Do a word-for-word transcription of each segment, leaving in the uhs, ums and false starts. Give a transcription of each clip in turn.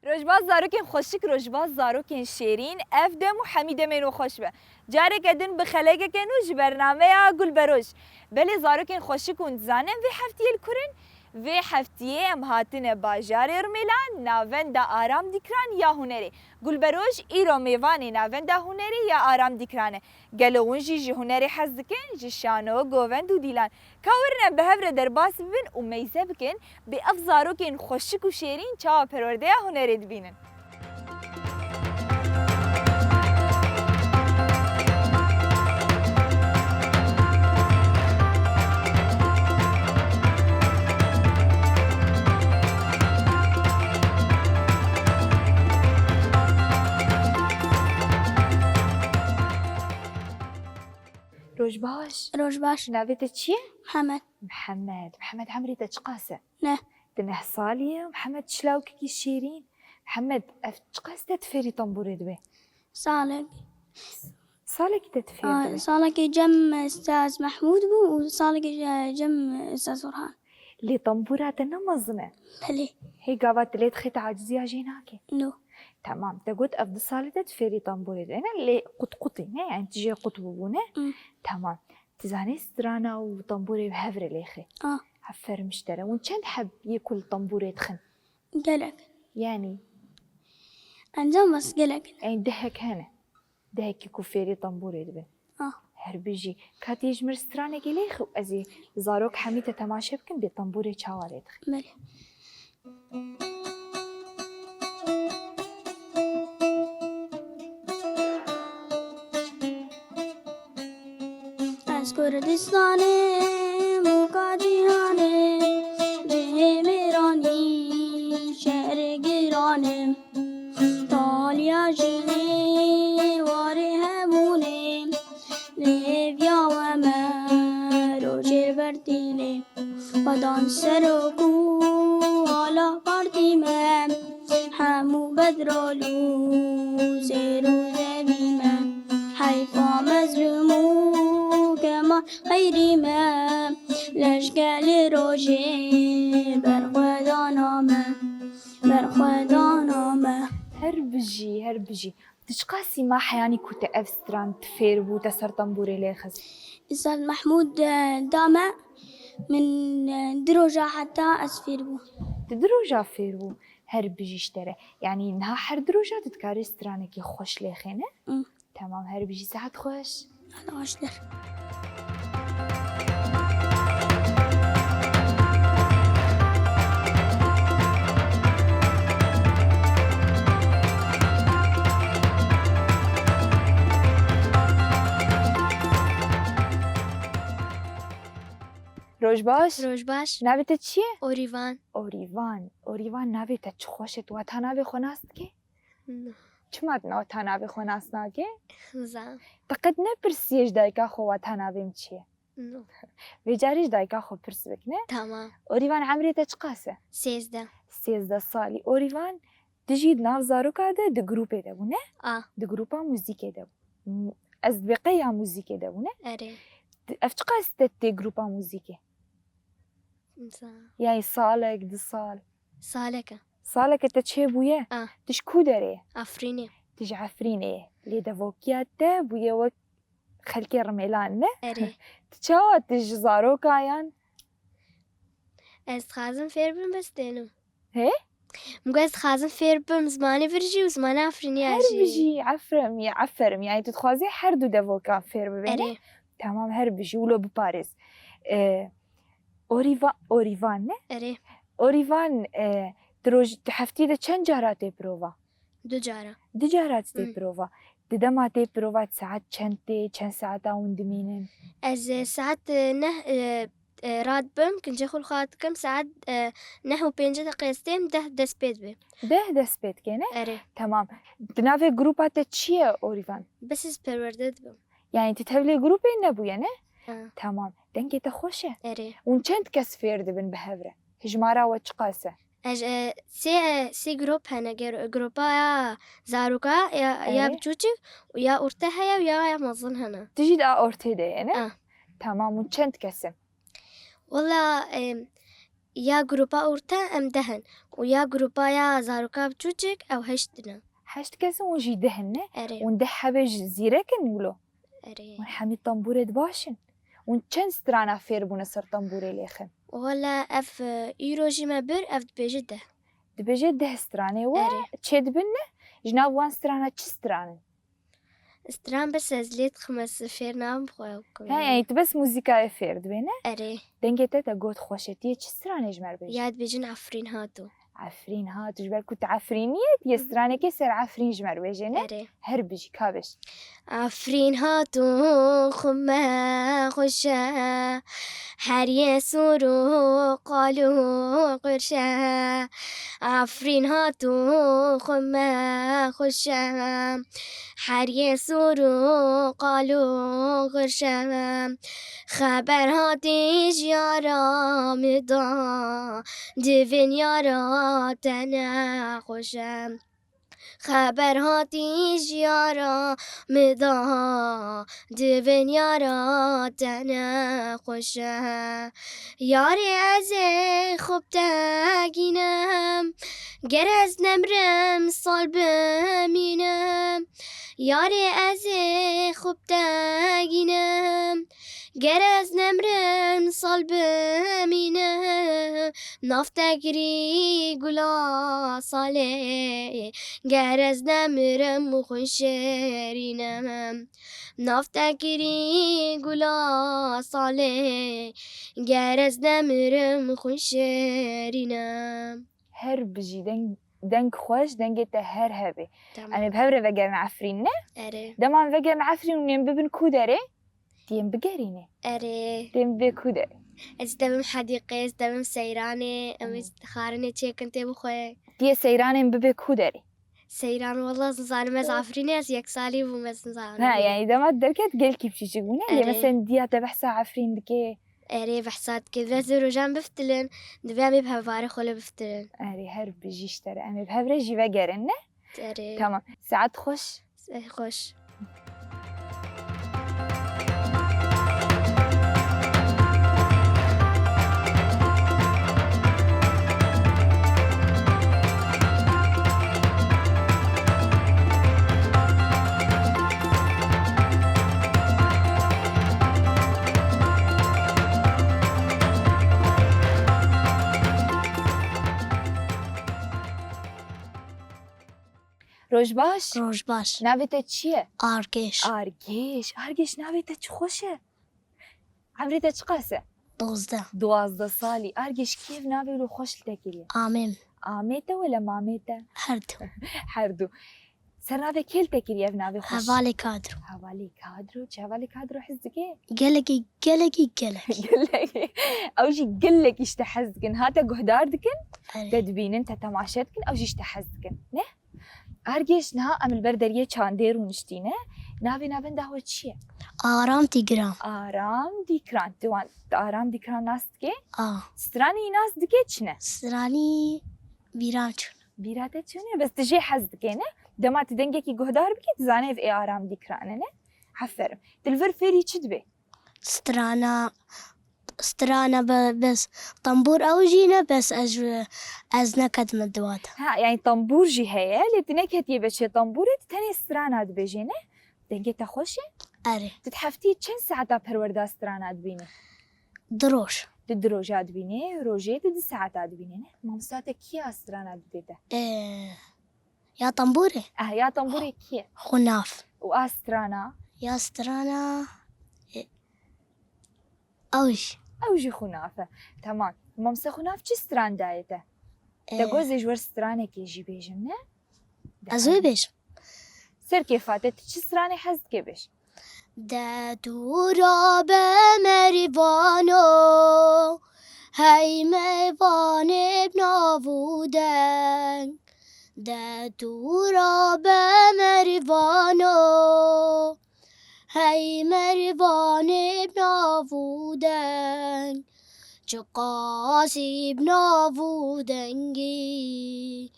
Rojbaz zarokên xweşik, rojbaz zarokên şêrîn, ev dem û hemî demên we xweş be. Careke din bi xelekeke nû ji bernameya Gulberoj. Belê zarokên xweşik hûn dizanin vê heftiyê li kur in? Vê heftiyê em hatine bajarê Rimêlan, navenda Aram Dîkran ya hunerê. Gulberoj îro mêvanê navenda hunerê ya Aram Dîkran e. Gelo hûn jî ji hunerê hez dikin? Ji şano, govend û dîlan. Ka werin em bi hev re derbas bibin û meyze bikin, bê ev zarokên xweşik û şêrîn çawa perwerdeya hunerê dibînin. Roj baş. Roj baş. Navê te çi ye? Mihemed. Mihemed. Mihemed, emrê te çiqas e? Neh. Tu neh salî ye? Mihemed, çi lawkekî şêrîn. Mihemed, ev çiqas te tu fêrî tembûrê dibê? Salek. Salekî te tu fêr Aa, dibê? Salekî cem Ustaz Mehmûd bû û salekî ce-, cem Ustaz Orhan. Lê tembûra te ne mezin e? Belê. Hê gava tu lê dixê, te aciziya jê nake? No. Temam. Te got ev du salî te tu fêrî tembûrê dibê, ne? Lê qutqutî, ne? Yani tu jê qut bûbû, ne? Hmm. Temam. Tu zanî strana û tembûrê bi hev re lêxê? Ah. Aferin ji te re. Hûn çend heb yê ku li tembûrê dixin? Gelek. Yani? Encam bes gelek in. Yani dehek hene. Dehekî ku fêrî tembûrê dibin. Ah. Her bijî. Ka tu yê ji min re stranekê lêxî û ez ê zarok hemî te temaşe bikin, bê tembûrê çawa lê dixin. Belê. Ez Kurdistanê, mûka cîhanê, cihê mêranî, şehrê giranê. Taliya jî warê hebûnê, lê viya we me rojê berdînê. Xwedan serok û ala partî me, hemû bedrol û zêr û zevî me. Heyfa mezlûm û kemal xeyrî me, leşkelê rojê berxwedana me, berxwedana me. Her bijî, her bijî. Tu çiqasî ma heyanî ku te ev stran tu fêr bû, te ser tembûrê lê xist? Ustaz Mehmûd, e, da me, min, e, du roja heta ez fêr bûm. Tu du roja fêr bû, her bijî ji te re. Yanî niha her du roja tu dikarî stranekî xweş lêxê, ne? Mm. Temam, her bijî, saet xweş. Hadi başlar. Roj baş. Roj baş. Navê te çi ye? Orîvan. Orîvan. Orîvan, navê te çi xweş e. Tu weta navê xwe nas dikî? No. Çima tu weta navê xwe nas nakî? Nizam. Tu qet nepirsiye ji dayika xwe weta navê min çi ye? No. Vê carî ji dayika xwe pirs bik, ne? Tamam. Orîvan, emrê te çiqas e? Sêzdeh. Sêzdeh salî. Orîvan, tu jî di nav zaroka de di grûpê de bû, ne? A. Di grûpa muzîkê de bû. M-, ez dibê qey ya muzîkê de bû, ne? Erê. Di-, ev çiqas te tê grûpa muzîkê? Nizam. Yani salek, du sal? Salek e. Salek e te çêbûye? A. Tu ji ku derê ye? Efrînê. Tu ji Efrînê ye. Lê devokiya te bûye wek xelkê Rimêlan, ne? Erê. Tu çawa, tu ji zarokayan? Ez dixwazim fêr bim, bes tênim. Hê? Min got, ez dixwazim fêr bim, zimanê vir jî û zimanê Efrîniya jî. Her bijî, aferin, ya, aferin. Yani tu dixwazî her du devokan fêr bibê, ne? Erê. Tamam, her bijî, wilo biparêz. Ee, Orîva-, Orîvan, ne? Erê. Orîvan, e, tu roj-, tu heftî de çend cara tê pirova? Du cara. Du cara tê Hmm. pirova. Di dema tê pirova, saet çend tê, çend saeta hûn dimînin? Ez, e, saet, e, neh, e, e, radibim, kincê xwe li xwe dikim, saet, e, neh û pêncî deqê ez têm, deh dest pê dibe. Deh dest pê dike, ne? Erê. Tamam. Di navê grûpa te çi ye, Orîvan? Bes ez perwerde dibim. Yani tu tevlê grûpê nebûye, ne? Ha. Tamam. Dengê te xweş e. Erê. Hûn çend kes fêr dibin bi hev re? Hijmara we çiqas e? Ez, e, sê, sê grûp hene. Ger-, grûpa ya zaroka, ya, ya Erê. biçûçik û ya orte heye û ya, ya mezin hene. Tu jî di a ortê de ye, ne? Ha. Tamam, hûn çend kes in? Wela, em, ya grupa orta em deh in û ya grupa ya zaroka biçûçik ew heşt in. Heşt kes in, hûn jî deh in, ne? Erê. Hûn deh hebê ji zîrek in wilo? Erê. Hûn hemî tembûrê di baş in? Hûn çend strana fêr bûne ser tembûrê lêxin? Wala ev, e, îro jî me bir, ev dibêje deh. Dibêje deh stranê we Erê. Çêdibin, ne? Ji nav wan strana çi stran in? Stran bes ez lê dixim, ez fêr nabim xwe ew kim. He, yani tu bes muzîkayê fêr dibê, ne? Erê. Dengê te te got xweş e, tu yê çi stranê ji me re bêjî? Ya dibêjin Efrîn hato. Efrîn hato, ji ber ku tu Efrînî yî, tu yê stranekê ser Efrîn ji me re bêjê, ne? Erê. Her bijî, ka bêj. Efrîn hato xwe me xweş e, her yê sor û qal û qirş e. Efrîn hato xwe me xweş e, her yê sor û qal û qirş e. Xeber hatî ji yara min da, divên yara te nexweş e. Xeber hatî ji yara min da, divên yara te nexweş e. Yarê ez ê xwe bi te gînim, ger ez nemirim sal bimînim. Yarê ez ê xwe bi te gînim, ger ez nemirim sal bimînim. Nav te kirî gula salê, ger ez nemirim xwe şêrînim. Nav te kirî gula salê, ger ez nemirim xwe şêrînim. Her bijî, deng, deng xweş, dengê te her hebe. Tamam. Em ê bi hev re vegerin Efrîn, ne? Erê. Dema em vegerin Efrîn û em bibin ku derê? Têm bigerînê. Erê. Têm bê ku derê? Ez dibim hedîqê, ez dibim seyranê, em ê xarinê çêkin tê bixwe. Tê seyranên bibê ku derê? Seyran, wela ez nizanim, ez Afrînê, ez yek salî bûm, ez nizanim. Ha, yani dema derket gelkî piçîçik bûne, lê Erê. Mesela diya te behsa Afrîn dike. Erê, behsa dike. Divê ez ê rojan biftilin, divê em ê bi hevarê xwe lê biftilin. Erê, her bijî ji te re. Em ê bi hev re jî vegerin, ne? Erê. Tamam. Saet xweş. Saet xweş. Roj baş. Roj baş. Navê te çi ye? Argêş. Argêş. Argêş, navê te çi xweş e. Emrê te çiqas e? Dozdeh. Duwazdeh salî. Argêş, kê ev navê wilo xweş li te kiriye? Amê min. Amê te wele mamê te? Her du. Her du. Ser navê kê li te kiriye ev navê xweş? Hevalê Kadro. Hevalê Kadro. Çi hevalê Kadro hez dike? Gelekî, gelekî, gelekî. Gelekî. Ew jî gelekî ji te hez dikin. Ha te guhdar dikin, Erê. Te dibînin, te temaşe dikin, ew jî ji te hez dikin. Ne? Argêş, niha em li ber deriyê çandê rûniştîne. Navê navenda xwe çi ye? Aram Dîgran. Aram Dîkran. Tu wan, tu Aram Dîkran nas dike? A. Stranî nas dike çi ne? Stranî bîra çûn. Bîra te çûne? Bes tu jê hez dike ne? Dema tu dengekî guhdar bikî, tu zanî ev ê Aram Dîkran e ne? Aferin. Tu li vir fêrî çi dibê? Strana, strana be-, bes tembûr ew jî ne, bes ez, ez neketim di wata. Ha, yani tembûr jî heye, lê tu neketiye beşê tembûrê, tu tenê strana dibêjê, ne? Dengê te xweş e? Erê. Tu di heftiyê çend saeta perwerda strana dibînî? Du roj. Tu du roja dibînî, rojê tu du saeta dibînî, ne? Mamosta te kî ya strana didê te? Ee, Ya tembûrê? Eh, ya tembûrê kî ye? Xunav. Û a strana? Ya strana, e, ew jî. Ew jî xunav e. Temam. Mamse xunav çi stran dayê te? Te Eh. Got ez ê ji we stranekê jî bêjim, ne? Ez wê bêjim. Ser kêfa te, tu çi stranê hez dike bêj. De dûra be merîvano, hey merîvanê bi nav û deng. De dûra be merîvano, hey merîvanê bi nav û deng. Çiqasî bi nav û dengî,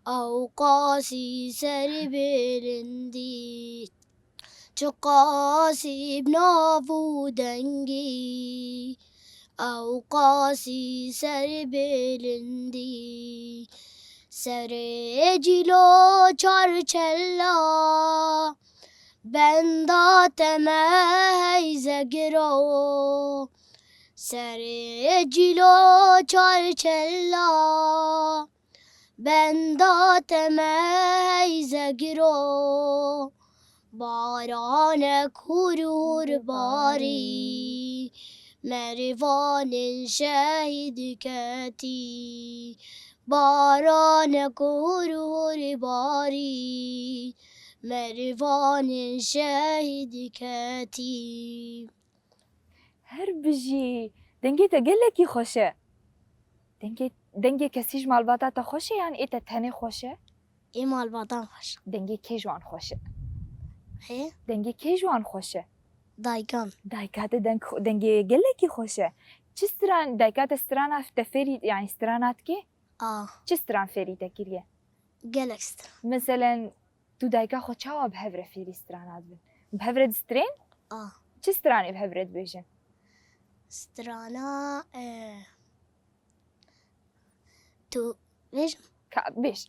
ew qasî serbilindî. Çiqasî bi nav û dengî, Ew qasî serê bilindî, serê cîlo çar çella, benda te me heyze giro. Serê cîlo çar çella, benda te me heyze giro. Baranek hûr hûr barî, mervanên şehîd ketî. Baranek hûr hûr barî, mervanên şehîd ketî. Her bijî. Dengê te gelekî xweş e. Dengê, dengê kesî ji malbata te xweş e yan ê te tenê xweş e? Ê malbatan xweş. Dengê kê ji wan xweş e? Hê? Dengê kê ji wan xweş e? Daykan. Dayika te deng, dengê gelekî xweş e. Çi stran, dayika te strana te fêrî, yanî strana dike? A. Çi stran fêrî te kiriye? Gelek stran. Meselen, tu dayika xwe çawa bi hev re fêrî strana dibin? Bi hev re distrên? A. Çi stranê bi hev re dibêjin? Strana, e, tu bêjim. Ka, bêj.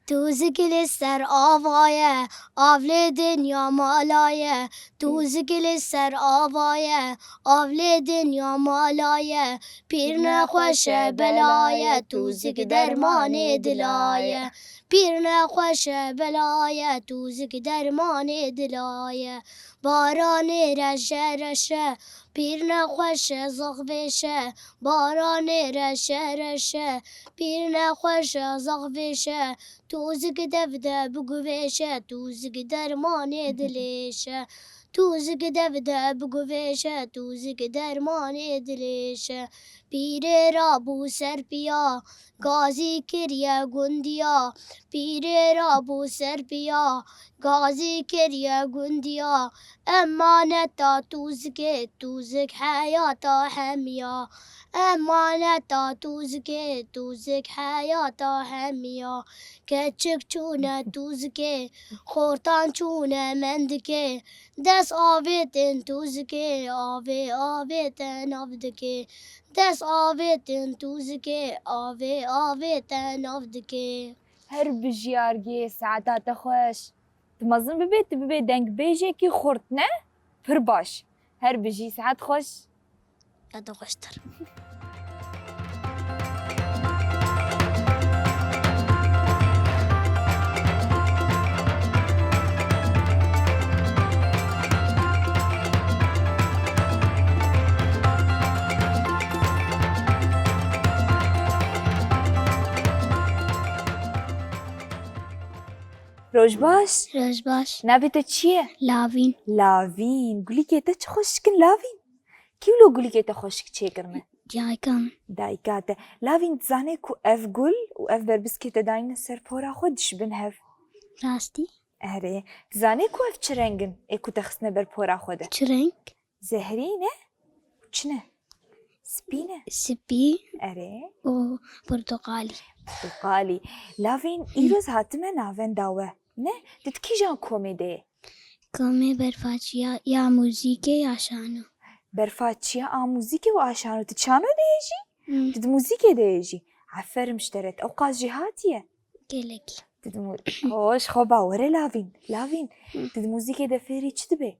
Tûzik li ser ava ye, av lê dinya mala ye. Tûzik li ser ava ye, av lê dinya mala ye. Pîr nexweş e, bela ye, tûzik dermanê dila ye. Pîr nexweş e, bela ye, tûzik dermanê dila ye. Baranê reşe reşe, pîr nexweş e, zexvêş e. Baranê reşe reşe, pîr nexweş e, zexvêş e. Tûzik dev de biguvêşe, tûzik dermanê dilêşe. Tûzik dev de biguvêşe, tûzik dermanê dilêşe. Pîrê rabû ser piya, gazî kiriye gundiya. Pîrê rabû ser piya, gazî kiriye gundiya. Emaneta tûzikê, tûzik heyata hemiya. Emaneta tûzikê, tûzik heyata hemiya. Keçik çûne tûzikê, xortan çûne mendikê. Dest avêtin tûzikê, avê avê te nav dikê. Dest avêtin tûzikê, avê avê te nav dikê. Her bijî Argê, saeta te xweş. Tu mezin bibê, tu bibê dengbêjekî xurt, ne? Pir baş. Her bijî, saet xweş. Ya da xweştir. Roj baş. Roj baş. Navê te çi ye? Lavîn. Lavîn. Gulîkê te çi xweşik in Lavîn? Kî wilo gulîkê te xweşik çêkirine? Dayika min. Dayika te. Lavîn, dizanê ku ev gul û ev berbiskê te dayîne ser pora xwe dişibin hev? Rastî? Erê. Dizanê ku ev çi reng in ê ku te xistine ber pora xwe de? Çi reng? Zehrî ne? Çi ne? Spî ne? Spî. Erê. Û portoqalî. Portoqalî. Lavîn, îroz hatime navenda we. Ne? Tu di kîjan komê de yê? Komê berfaçiya ya muzîkê ya şano. Berfaçiya a muzîkê û a şano. Tu çano de yê jî? Hmm. Tu di muzîkê de yê jî? Aferin ji te re. Ew qas jî hatiye? Gelekî. Tu di mu-, Hoş, xwe bawer e Lavîn. Lavîn, tu di muzîkê de fêrî çi dibê?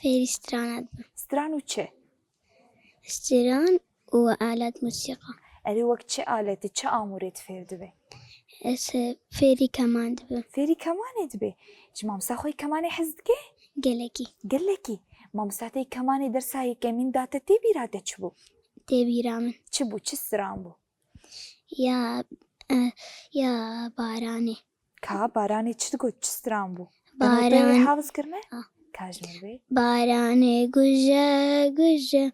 Fêrî strana dibim. Stran û çi? Stran û alet musîqa. Erê, wek çi aleti, çi amûrê tu fêr dibê? Ez, e, fêrî keman dibim. Fêrî kemanê dibê. Ji mamsa xwe yê kemanê hez dike? Gelekî. Gelekî. Mamsa te yê kemanê dersa yekemîn da te tê bîra te çi bû? Tê bîra min. Çi bû, çi stran bû? Ya, e, ya baranê. Ka baranê çi digot, çi stran bû? Te noteyê Baran- hafiz kirine? Ah. Ka ji min bê. Baranê guje guje,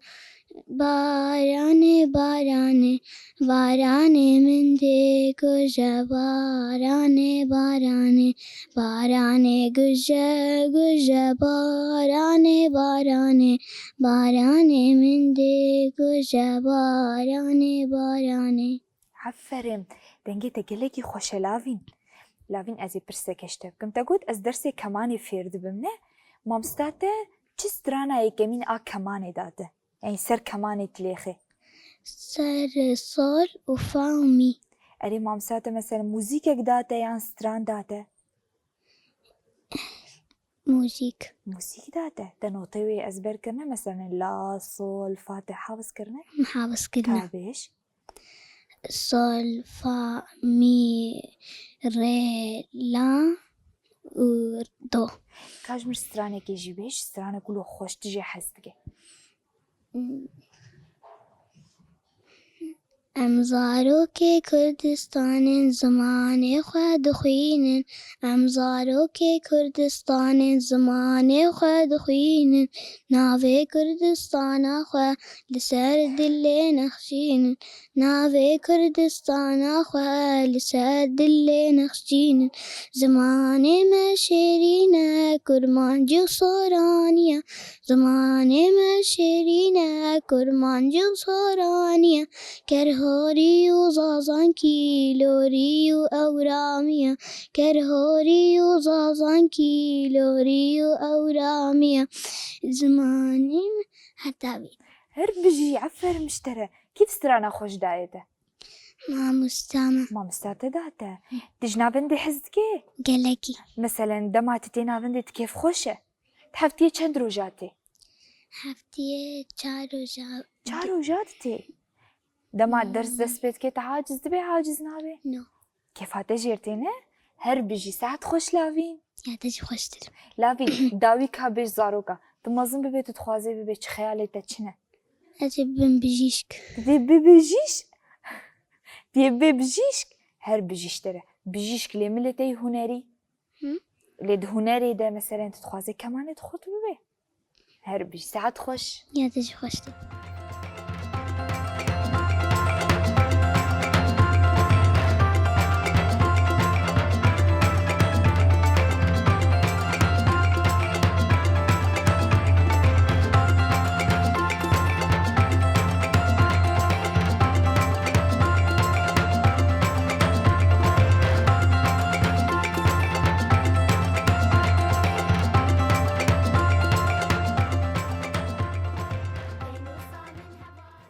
baranê baranê, baranê min dê guje, baranê baranê, baranê guje guje, baranê baranê, baranê min dê guje, baranê baranê. Aferin. Dengê te gelekî xweş e Lavîn. Lavîn, ez ê pirseke ji te bikim. Te got ez dersê kemanê fêr dibim, ne? Mamosta te çi strana yekemîn a kemanê da te? Yanî ser kemanê tilêxê. Ser, sol û fa û mî. Erê, mamosta te mesela muzîkek da te yan stran da te? Muzîk. Muzîk da te? Te noteyê wê ezber kirine? Mesela la, sol, fa te hafiz kirine? Min hafiz kirine. Ka bêj. Sol, fa, mî, re, la û do. Ka ji min stranekê jî bêj, stranek wilo xweş tu jê hez dike. Em zarokê Kurdistanên zimanê xwe dixwînin. Em zarokê Kurdistanên zimanê xwe dixwînin. Navê Kurdistana xwe li ser dilê nexşînin. Navê Kurdistana xwe li ser dilê nexşînin. Zimanê me şêrîn e, kurmancî û soranî ye. Zimanê me şêrîn e, kurmancî û soranî ye. Kerhorî û zazankî, lorî û ewramî ye. Kerhorî û zazankî, lorî û ewramî ye. Zimanê me heta vî. Her bijî, eferin ji te re. Kî strana xweş daye te? Mamosta me. Mamosta te da te. Tu ji navendê hez dikê? Gelekî. Meselen, dema tu tê navendê tu kêfxweş e? Tu heftiyê çend roja tê? Heftiyê çar roja. Çar roja tu tê? Dema ders dest pê dike tu aciz dibê, aciz nabê? No. Kêfa te jêr tê ne? Her bijî, saet xweş Lavîn. Ya te jî xweştir. Lavîn, dawî ka bêj zaroka. Tu mezin bibê, tu dixwazê bibê, çi xeyalê te çi ne? Ez ê bibim bijîşk. Tu dê bibê bijîşk? Tu yê bê bijîşk? Her bijîşk te re. Bijîşk lê milê te yî hunerî. Hı? Lê di hunerê de, meselen, tu dixwazê kemanê tu xwe tu bibê. Her bijî. Saet xweş. Ya te jî xweştir.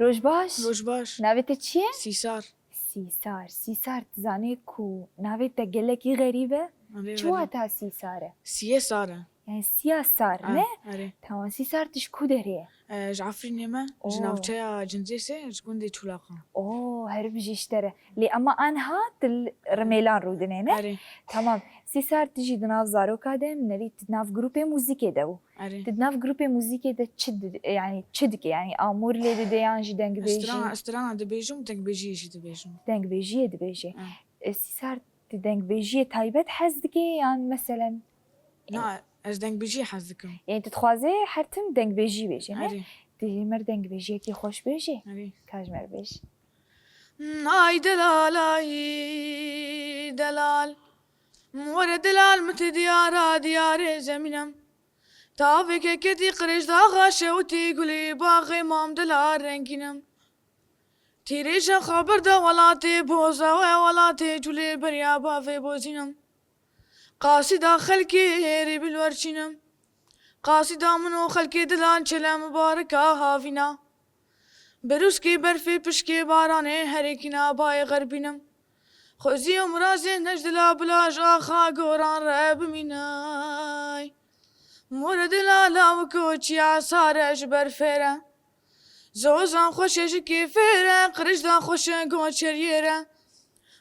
Roj baş. Roj baş. Navê te çi ye? Sîsar. Sîsar. Sîsar, tu zanî ku navê te gelekî xerîb e? Erê, Çi erê. wata Sîsar e? Siyê sar e. Yani siya sar, Ah, ne? erê. Tamam, Sîsar tu ji ku derê ye? E, ji Efrînê me, ji Oo. navçeya Cincêsê, ji gundê Çûlaqa. Oo, her bijî ji te re. Lê ama anha tu li Rimêlan rûdinê, ne? Erê. Tamam. Sîsar tu jî di nav zaroka de, min nerî tu di nav grûpê muzîkê de bû. Erê. Tu di nav grûpê muzîkê de çi di-, yani çi dike? Yani amûr lê didê yan jî dengbêjî? Ez strana, ez strana dibêjim û dengbêjiyê jî dibêjim. Dengbêjiyê dibêjê. Ah. E, Sîsar, tu dengbêjiyê taybet hez dike yan meselen? Na, ez dengbêjiyê hez dikim. Yani tu dixwazê her tim dengbêjî bêjê, ne? Erê. Tu ji me re dengbêjiyekî xweş bêjê? Erê. Ka ji me re bêj. Ay delal, ay delal. Were delal, min te diyara diyarê zemînem. Tavê keketî qirêj daxa şewitî gulî baxê mam delal rengînem. Tîrêja xwe berda welatê boza we, welatê culê beriya bavê bozînem. Qasîda xelkê êrî bilwer çînim. Qasîda min û xelkê dilan çile mibarika havîna. Birûskê berfê pişkê baranê herêkîna bayê xerbînim. Xwezî û mirazên hej dila bila ji axa goran re bimînay. More dila law koçiya sare ji ber fêre. Zozan xweşe ji kêfê re, qirişdan xweşe goçeriyê re.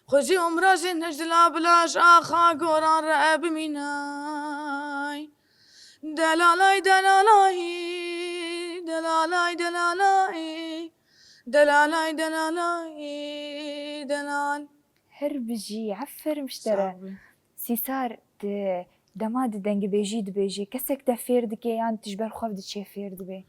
Xwezî û mirazên hej dila bila ji axa goran re bimînay. Delalay, delalay, delalay, delalay, delalay, delalay, delal. Her bijî, eferim ji te re. Sağ ol. Sîsar, tu dema tu dengbêjî dibêjî, kesek te fêr dike yan tu ji ber xwe diçê fêr dibê?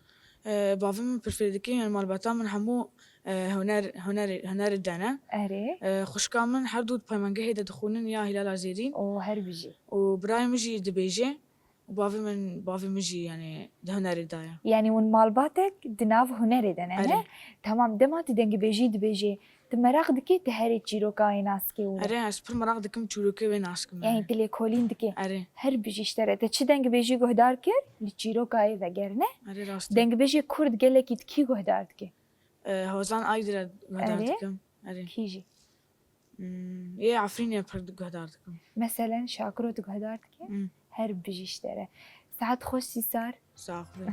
Ee, bavê min pir fêr dike, yani malbata min hemû, e, huner, huner, hunerê de ne. Erê. Ee, xwişka min her du di peymangehê de dixwînin ya Hîlala Zêrîn. O, her bijî. Û birayê min jî dibêje. Û bavê min, bavê min jî, yani, di hunerê de ye. Yani, hûn malbatek di nav hunerê de ne, ne? Erê. Tamam, dema tu dengbêjî dibêjê, tu meraq dikî tu herî çîroka wê nas kî û ne? Erê, ez pir meraq dikim çîrokê wê nas kim, Yani, yani. tu lêkolîn dikî. Erê. Her bijî ji te re. Te çi dengbêjî guhdar kir? Li çîrokayê vegerine. Erê rast e. Dengbêjê kurd gelekî di kî guhdar dike? E, Hozan Aydire guhdar Erê. dikim. Erê. Kî jî? Hmm, yê Efrînê pir guhdar dikim. Meselen Şakiro tu guhdar dike? Hmm. Her bijî ji te re. Saet xweş Sîsar. Sax be.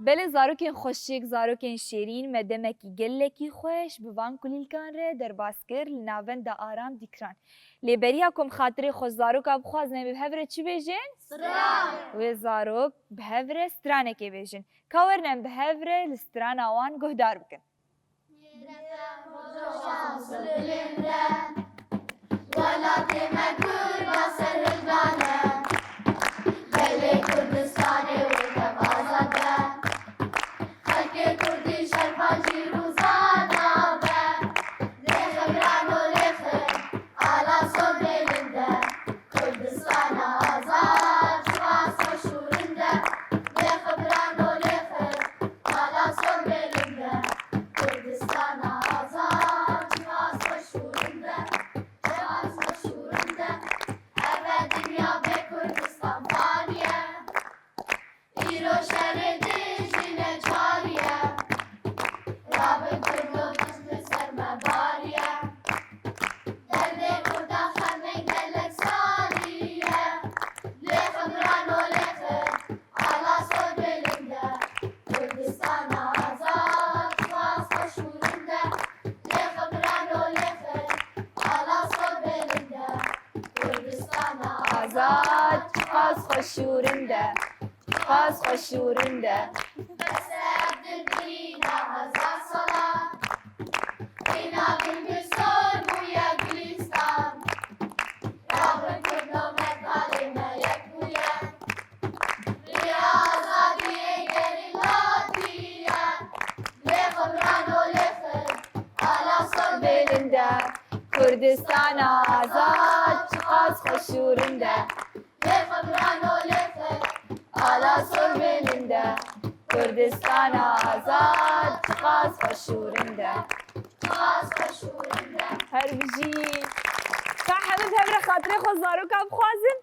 Belê zarokên xweşik, zarokên şêrîn, me demekî gelekî xweş bi van kulîlkan re derbas kir li navenda Aram Dîkran. Lê beriya ku em xatirê xwe ji zaroka bixwazin, em ê bi hev re çi bêjin? Stran! Wê zarok bi hev re stranekê bêjin. Ka werin em bi hev re li strana wan guhdar bikin. Welatê me Kurda serhildan e, gelê Kurdistanê wê tev azad be. Xelkê Kurdî şerfa jî rûza dabe. Lêxin birano lêxin, ala sor bêlin de. Kurdistana azad, çiqas xweş û rind e. Lêxin birano lêxin, ala sor bêlin de. Kurdistana azad, çiqas xweş û rind e. Çiqas xweş û rind e. Eve dinya bê Kurdistan faniye. Îro şerê dijî neçariye. Rabin Kurdo, li ser me bariye. Derdê Kurda xemê gelek saliye. Lêxin birano lêxin, ala sor bêlin de. Kurdistana azad, çiqas xweş û rind e. Lêxin birano lêxin, ala sor bêlin de. Kurdistana Azad, çiqas xweş û rind e. Çiqas xweş û rind e. Bes e ev dilbirîna hezar salan. Îna bilbil sor bûye gulîstan. Rabin Kurdo, me kalê me yek bûye. Riya azadiyê gerîla diye. Lêxin birano lêxin, ala sor bêlin de. Kurdistana azad, çiqas xweş û rind e. Lêxin birano lêxin, Ala sor bêlin de. Kurdistana azad, çiqas xweş û rind e. çiqas xweş û rind e. Her bijî. Ka hemî bi hev re xatirê xwe zaroka bixwazin.